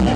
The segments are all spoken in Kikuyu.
I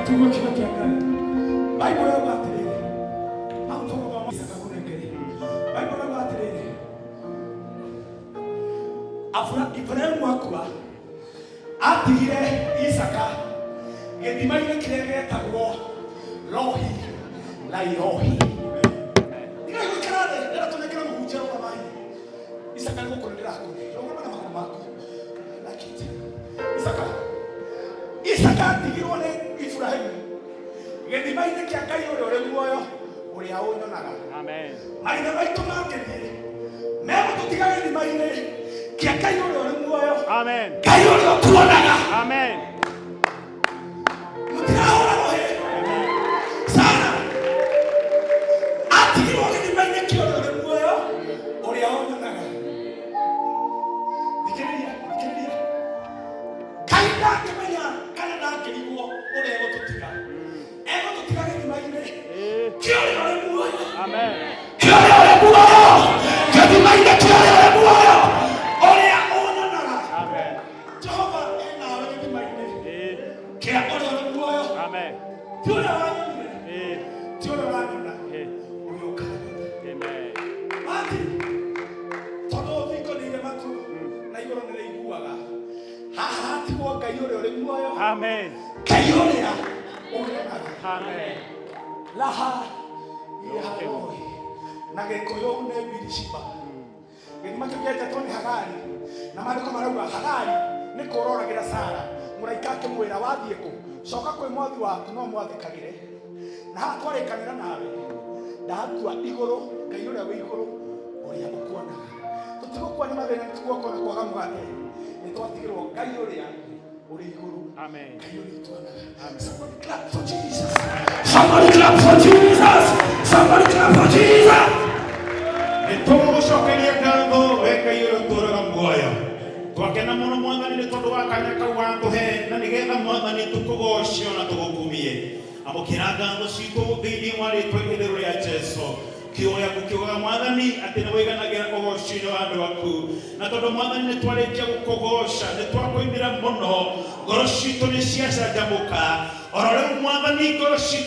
Kiugo kĩo kĩa Ngai. Bible yauga atĩrĩrĩ, hau tũgũthoma Isaka kũnengeri. Bible yauga atĩrĩrĩ, Ibrahimu akua atigire Isaka gĩthima-inĩ kĩrĩa gĩetagwo Lohi Lairohi. Tigai gũikara thĩ, ndĩrenda tũnengere mũhunjia rũgamai. Isaka nĩ gũkũ ndĩrakũne, rũgama na magũrũ maku. I like it. Isaka. Isaka atigirwo nĩ Ibrahimu gĩthima-inĩ kĩa Ngai ũrĩa ũrĩ muoyo ũrĩa ũnyonaga. Amen. Maithe maitũ mangĩthiĩ megũtũtiga gĩthima-inĩ kĩa Ngai ũrĩa ũrĩ muoyo, Amen. Ngai ũrĩa ũtuonaga. Amen. Mũtirahũra rũhĩ Sara atigirwo gĩthima-inĩ kĩa ũrĩa ũrĩ muoyo ũrĩa ũnyonaga. Thikĩrĩria, thikĩrĩria. Ngai ndangĩmenya kana ndangĩrigwo ũrĩa egũtũtiga. Egũtũtiga gĩthima-inĩ kĩa ũrĩa ũrĩ muoyo. Amen. Kĩa ũrĩa ũrĩ muoyo. Gĩthima-inĩ kĩa ũrĩa ũrĩ muoyo ũrĩa ũnyonaga. Amen. Jehova e nawe gĩthima-inĩ kĩa ũrĩa ũrĩ muoyo. Amen. Ti ũrĩa wanyonire, ti ũrĩa ũranyona, ũrĩa ũkanyona. Amen. Mati, tondũ thingo nĩ irĩ matũ na igũrũ nĩ rĩiguaga, haha hatigwo Ngai ũrĩa ũrĩ muoyo. Amen. Ngai ũrĩa ũnyonaga. Amen. Laha iharoi na gĩkũyũ nĩ Birishiba. Gĩthima kĩu gĩetĩtwo nĩ Hagari, na maandĩko marauga Hagari nĩ kũroragĩra Sara. Mũraika akĩmwĩra, wathiĩ kũ? Coka kwĩ mwathi waku no mwathĩkagĩre. Na haha twarĩkanĩra nawe, ndatua igũrũ, Ngai ũrĩa wĩ igũrũ, ũrĩa ũkuonaga. Tũtigũkua nĩ mathĩna, nĩtũgũkua na kwaga mũgate. Nĩ twatigĩrwo Ngai ũrĩa ũrĩ igũrũ. Amen. Ngai ũrĩa ũtuonaga. Somebody clap for Jesus. Somebody clap for Jesus. Somebody clap for Jesus. Nĩ tũgũgũcokeria ngatho we Ngai ũrĩa ũtũũraga muoyo. Twakena mũno Mwathani nĩ tondũ wa kanya kau watũhe na nĩgetha Mwathani tũkũgoce ona tũgũkumie. Amũkĩra ngatho citũ thĩinĩ wa rĩtwa itheru rĩa Jesu. Kiugo gĩaku kiugaga Mwathani atĩ nĩ wĩiganagĩra ũgoci-inĩ wa andũ aku. Na tondũ Mwathani nĩ twarĩkia gũkũgoca, nĩ twakũinĩra mũno, ngoro citũ nĩ ciacanjamũka. Oro rĩu Mwathani ngoro citũ